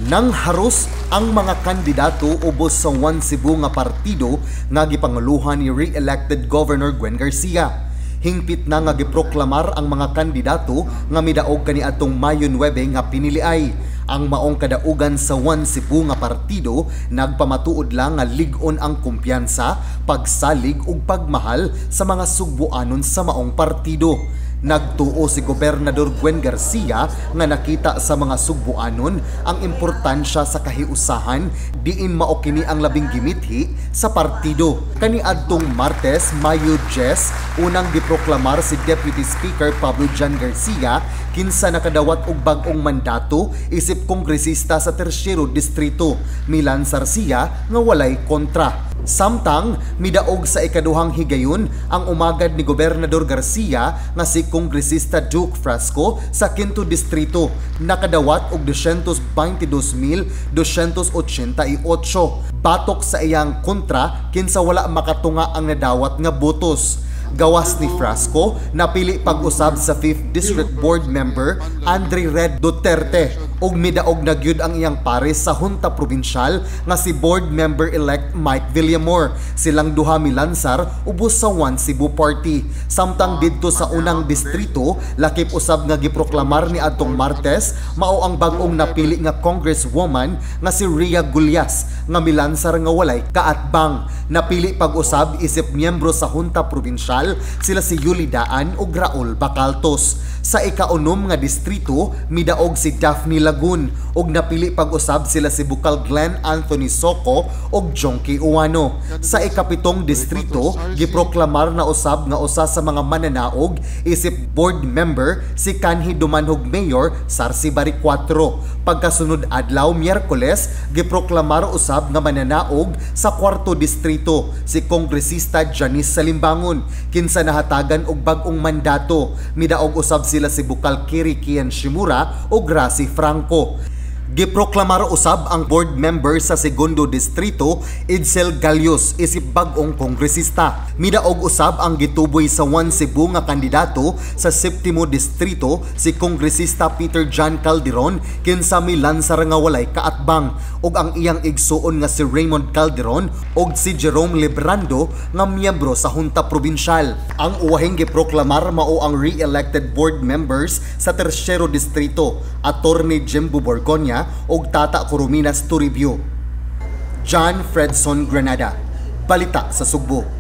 Nang haros ang mga kandidato ubos sa One Cebu nga partido nga gipanguluhan ni re-elected Governor Gwen Garcia. Hingpit na nga giproklamar ang mga kandidato nga midaog kaniadtong Mayo 9 nga piniliay. Ang maong kadaugan sa One Cebu nga partido nagpamatuod lang nga lig-on ang kumpiyansa, pagsalig ug pagmahal sa mga sugbuanon sa maong partido. Nagtuo si Gobernador Gwen Garcia nga nakita sa mga sugbuanon ang importansya sa kahiusahan diin mao kini ang labing gimithi sa partido. Kaniadtong Martes, Mayo 10, unang giproklamar si Deputy Speaker Pablo John Garcia kinsa nakadawat og bag-ong mandato isip kongresista sa Tersyero Distrito. Milansar siya nga walay kontra. Samtang midaog sa ikaduhang higayon ang umagad ni Gobernador Garcia nga si Kongresista Duke Frasco sa Quinto Distrito, nakadawat og 222,288 batok sa iyang kontra kinsa wala makatunga ang nadawat nga botos. Gawas ni Frasco, napili pag-usab sa 5th District Board Member Andre Red Duterte ug midaog na gyud ang iyang pares sa Junta Provincial nga si Board Member-elect Mike Villamor. Silang duha milansar ubos sa One Cebu Party. Samtang didto sa unang distrito, lakip usab nga giproklamar ni adtong Martes mao ang bag-ong napili nga congresswoman nga si Ria Gullas nga milansar nga walay kaatbang. Napili pag-usab isip miyembro sa Junta Provincial sila si Yuli Daan ug Raul Bacaltos. Sa ikaunom nga distrito, midaog si Daphne Lagun ug napili pag-usab sila si Bukal Glenn Anthony Soco ug Jonkie Ouano. Sa ikapitong distrito, giproklamar na usab nga usa sa mga mananaog isip board member si kanhi Dumanhog Mayor Sarsi Baricuatro. Pagkasunod adlaw, Miyerkules, giproklamar usab nga mananaog sa kwarto distrito si Kongresista Janice Salimbangon kinsa nahatagan og bag-ong mandato. Midaog usab sila si Bukal Kiri Kian Shimura ug Gracie Franco. Giproklamar usab ang board member sa segundo distrito Edsel Galios isip bag-ong kongresista. Midaog usab ang gituboy sa One Cebu nga kandidato sa septimo distrito si Kongresista Peter John Calderon kinsa milansar nga walay kaatbang ug ang iyang igsuon nga si Raymond Calderon ug si Jerome Librando nga miyembro sa Junta Provincial. Ang uwahing giproklamar mao ang re-elected board members sa tersyero distrito, Attorney Jimbo Borgonia ug Tata Corominas Toribio. John Fredson Granada, Balita sa Sugbo.